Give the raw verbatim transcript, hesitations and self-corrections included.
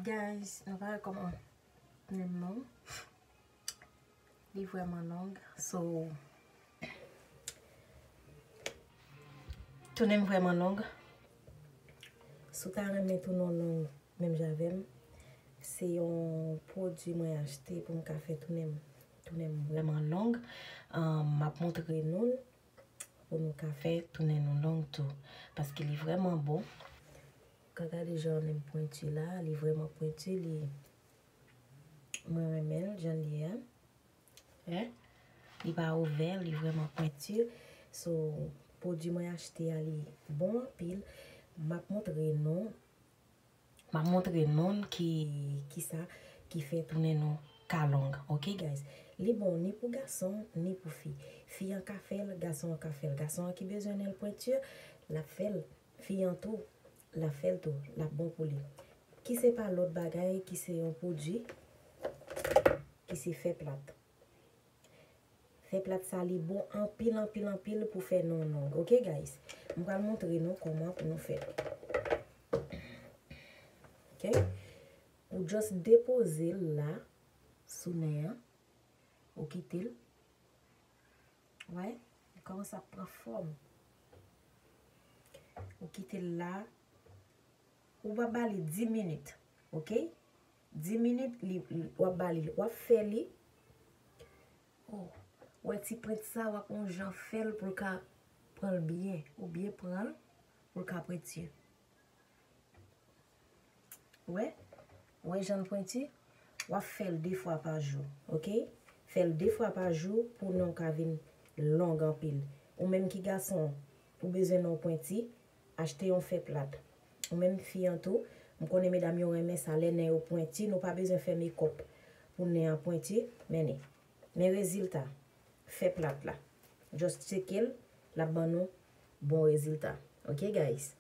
Guys, nou pa wè kòman nen m long. Li vrèman long. So, tou nen m vrèman long. Si w ta renmen tou nen w long menm jan avè m, se yon pwodui mwen achte pou m ka fè tou nen m, tou nen m vrèman long. Ahn, m ap montre nou l pou nou ka fè tou nen nou long tou. Paske li vrèman bon. Ou ka gade jan nen m pwenti la, li vrèman pwenti, li, mwen renmen l jan l ye a. Hein? Li pa ouvè, li vrèman pwenti. So, pwodui mwen achte a, li bon anpil. M ap montre nou, m ap montre nou ki, kisa ki fè tou nen nou ka long. Ok, guys? Li bon ni pou gason, ni pou fi. Fi an ka fè l, gason an ka fè l. Gason an ki bezwen nen l pwenti, l ap fè l. Fi an tou, l ap fè l tou, l ap bon pou li. Ki se pa lòt bagay, ki se yon pwodui, ki se fè plat. Fè plat sa, li bon anpil, anpil, anpil pou fè nen w long. Ok, guys? M pral montre nou kòman pou nou fè. Ok? Ou just depoze l la, sou nen an. Ou kite l. Wè, li kòmanse ap pran fòm. Ou kite l la. Ou va ba li dis minit, ok? Dis minit, li, li, w ap ba li, w ap fè li. Oh, wè ti pwent sa, w ap yon jan fè l pou l ka pran l byen. Ou byen pran l pou l ka pwenti. Wè, wè jan l pwenti, w ap fè l de fwa pa jou, ok? Fè l de fwa pa jou pou nen w ka vin long anpil. Ou menm ki gason, ou bezwen nen w pwenti, achte yon fè plat. Ou menm fi an tou, m konnen medam yo renmen sa, lè nen yo pwenti, nou pa bezwen fè makeup pou nen an pwenti, men, men rezilta, fè plat la. Just tcheke l, l ap ban nou bon rezilta. Ok, guys?